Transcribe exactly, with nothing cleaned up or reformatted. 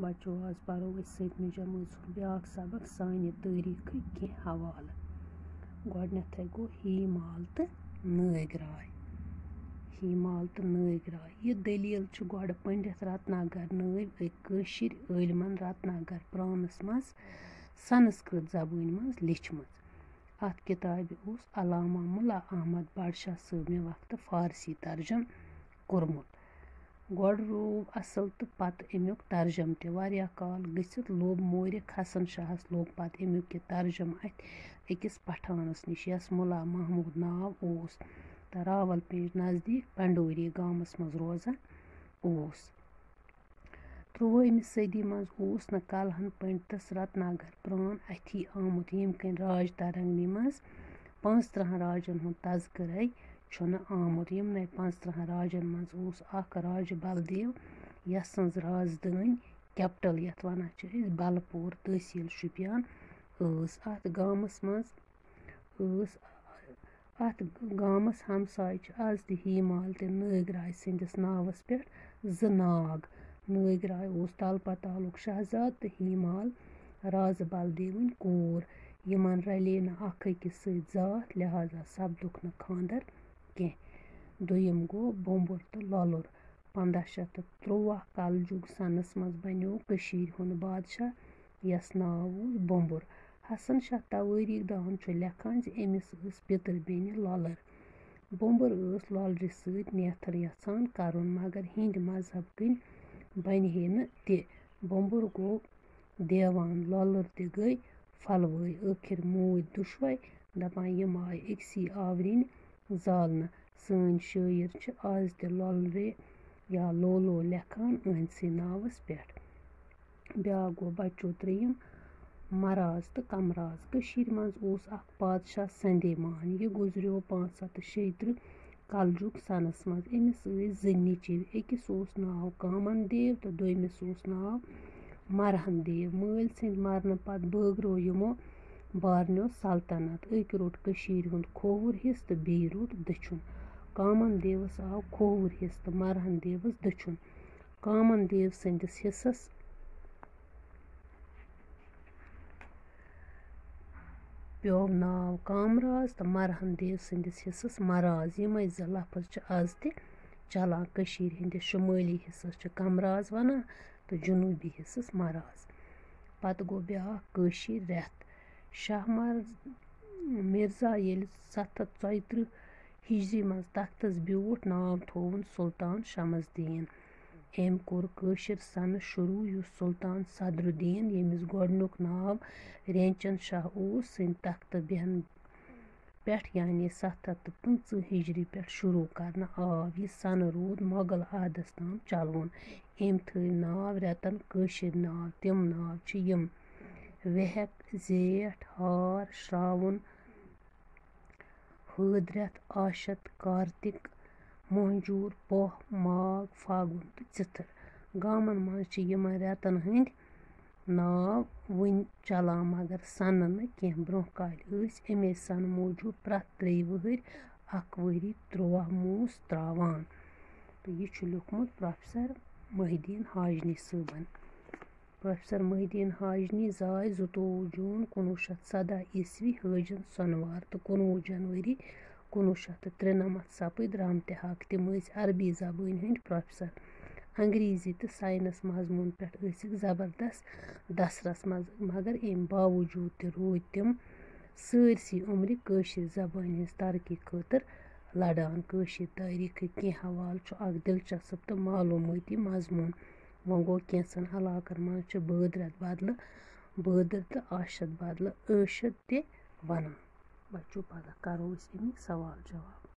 بچو، آز پرو أسۍ سٔتمہِ جمٲژ ہُنٛد بیٛاکھ سبق، سانہِ تٲریٖخٕکۍ کینٛہہ حوالہٕ۔ گۄڈٕنٮ۪تھٕے گوٚو ہی مال تہٕ نٲگۍ راے۔ ہی مال تہٕ نٲگۍ راے۔ یہِ دٔلیٖل چھِ گۄڈٕ پنڈت رتناگر نٲوۍ أکۍ کٲشِرۍ عٲلمن رتناگر پرانس منٛز سنسکرت زبٲنۍ منٛز لیچھمٕژ۔ اَتھ کِتابہِ اوس علامہ ملا احمد بڈشاہ صٲبنہِ وقتہٕ فارسی ترجمہٕ کوٚرمُت۔ گۄڈٕ روو اصل تہٕ پتہٕ امیُک ترجمہٕ تہِ۔ واریاہ کال گٔژھِتھ لوٚب مورخ حسن شاہس لوٚب پتہٕ امیُک یہِ ترجمہٕ اتھِ أکِس پٹھانس نِش، یس ملا محمود ناو اوس تہٕ راول پینڈ نزدیٖک پنڈوری گامس منٛز روزان اوس۔ ترٛوٲہمہِ صدی منٛز اوس نہٕ کلہن پنڈتس رتناگر پران اتھی آمُت، ییٚمہِ کنۍ راج ترنگنی منٛز پانٛژترٕہن راجن ہُنٛد تذکرے چھُنہٕ آمُت۔ یِمنٕے پانٛژترٕہن راجن منٛز اوس اکھ راجہ بلدیو، یس سٕنٛز رازدٲنۍ capital، یتھ ونان چھِ أسۍ بلہٕ پوٗر، تحصیل شُپین ٲس۔ اتھ گامس منٛز ٲس، اتھ گامس ہمسایہِ چھِ از تہِ ہی مال تہٕ نٲگۍ راے سٕنٛدِس ناوس پٮ۪ٹھ زٕ ناگ۔ نٲگۍ راے اوس تلپہ تالُک شہزادٕ تہٕ ہی مال رازٕ بلدیوٕنۍ کوٗر۔ یِمن رلے نہٕ اکھ أکِس سۭتۍ ذات، لہذا سپدُکھ نہٕ خانٛدر کینٛہہ۔ دوٚیِم گوٚو بومبُر تہٕ لۄلُر۔ پنٛداہ شیٚتھ تہٕ تُرٛواہ کلجُگ سنس منٛز بنیوو کٔشیٖرِ ہُنٛد بادشاہ، یس ناو اوس بومبُر۔ حسن شاہ توٲریٖخ دان چھُ لیکھان زِ أمِس ٲس پِتٕر بیٚنہِ لۄلٕر۔ بومبُر ٲس لۄلرِ سۭتۍ نیتھٕر یژھان کرُن، مگر ہیٚنٛدۍ مذہب کِنۍ بنہِ ہے نہٕ تہِ۔ بومبُر گوٚو دیوان، لۄلٕر تہِ گٔے پھۄلوٲے۔ ٲخِر موٗدۍ دُشوے، دپان یِم آیہِ أکسٕے آورِنۍ زالنہٕ۔ سٲنۍ شٲعر چھِ آز تہِ لۄلرِ یا لولو لیکھان أہنٛدسٕے ناوس پٮ۪ٹھ۔ بیٛاکھ گوٚو بچو ترٛیٚیِم، مراز تہٕ کمراز۔ کٔشیٖرِ منٛز اوس اکھ پادشاہ سندے مان۔ یہِ گُزریو پانٛژھ ہتھ تہٕ شیٚیہِ ترٕٛہ کلجُگ سنس منٛز۔ أمِس ٲسۍ زٕ نیٚچِوۍ، أکِس اوس ناو کامن دیو تہٕ دوٚیمِس اوس ناو مرہن دیو۔ مٲلۍ سٕنٛدِ مرنہٕ پتہٕ بٲگرو یِمو بارنیو سلطنت۔ أکۍ روٚٹ کٔشیٖرِ ہُنٛد کھووُر حصہٕ تہٕ بیٚیہِ روٚٹ دٔچھُن۔ کامن دیوس آو کھووُر حصہٕ تہٕ مرہن دیوس دٔچھُن۔ کامن دیو سٕنٛدِس حصس پیوٚو ناو کامراز تہٕ مرہن دیو سٕنٛدِس حصس مراز۔ یِمے زٕ لفظ چھِ از تہِ چلان۔ کٔشیٖرِ ہٕنٛدِس شُمٲلی حصس چھِ کمراز ونان تہٕ جنوٗبی حصس مراز۔ پتہٕ گوٚو بیٛاکھ کٲشِر رٮ۪تھ۔ شاہ مر-، مرزا ییٚلہِ ستھ ہتھ ژۄیہِ ترٕٛہ ہجری منٛز تختس بیوٗٹھ، ناو تھووُن سلطان شمس الدین۔ أمۍ کوٚر کٲشِر سنہٕ شروٗع، یُس سلطان صدر الدین، ییٚمِس گۄڈٕنیُک ناو رینچن شاہ اوس، سٕنٛدِ تختہٕ بیہن پٮ۪ٹھ، یعنی ستھ ہتھ تہٕ پٕنٛژٕہ ہجری پٮ۪ٹھ شروٗع کرنہٕ آو۔ یہِ سنہٕ روٗد مۄغل عہدس تام چلوُن۔ أمۍ تھٲوۍ ناو رٮ۪تن کٲشِر ناو۔ تِم ناو چھِ یِم: وہک، زیٹھ، ہار، شراوُن، ہٲدرٮ۪تھ، آشت، کارتِک، مہجوٗر، پوہ، ماگ، فاگُن تہٕ ژِتھر۔ گامن منٛز چھِ یِمن رٮ۪تن ہٕنٛدۍ ناو وُنہِ چلان، مگر سنہٕ نہٕ کینٛہہ۔ برٛونٛہہ کالہِ ٲسۍ اَمے سنہٕ موٗجوٗب پرٛٮ۪تھ ترٛیٚیہِ وٕہٕرۍ اکھ ؤری تُرٛواہ موٗس ترٛاوان۔ تہٕ یہِ چھُ لیوٗکھمُت پروفیسر محی الدین حاجنی صٲبن۔ پروفیسر محی الدین حاجنی زاے زٕتووُہ جوٗن کُنوُہ شیٚتھ سداہ عیسوی حٲجن سۄنوار تہٕ کُنوُہ جنوری کُنوُہ شیٚتھ تہٕ ترٛنَمتھ سپٕدۍ رحمتِ حق۔ تِم ٲسۍ عربی زبٲنۍ ہٕنٛدۍ پروفیسر۔ انگریزی تہٕ ساینس مضموٗن پٮ۪ٹھ ٲسِکھ زبردست دسترس منٛز، مگر اَمہِ باوجوٗد تہِ روٗدۍ تِم سٲرسٕے عمرِ کٲشِر زبٲنۍ ہٕنٛز ترقی خٲطرٕ لڑان۔ کٲشِر تٲریٖخٕکۍ کینٛہہ حوالہٕ چھُ اکھ دلچسپ تہٕ معلوٗمٲتی مضموٗن۔ وۄنۍ گوٚو، کینٛژن علاقن منٛز چھِ بٲدرَت بدلہٕ بٲدر تہٕ آشت بدلہٕ ٲشت تہِ وَنان۔ بچو، پگاہ کرو أسۍ اَمِکۍ سوال جواب۔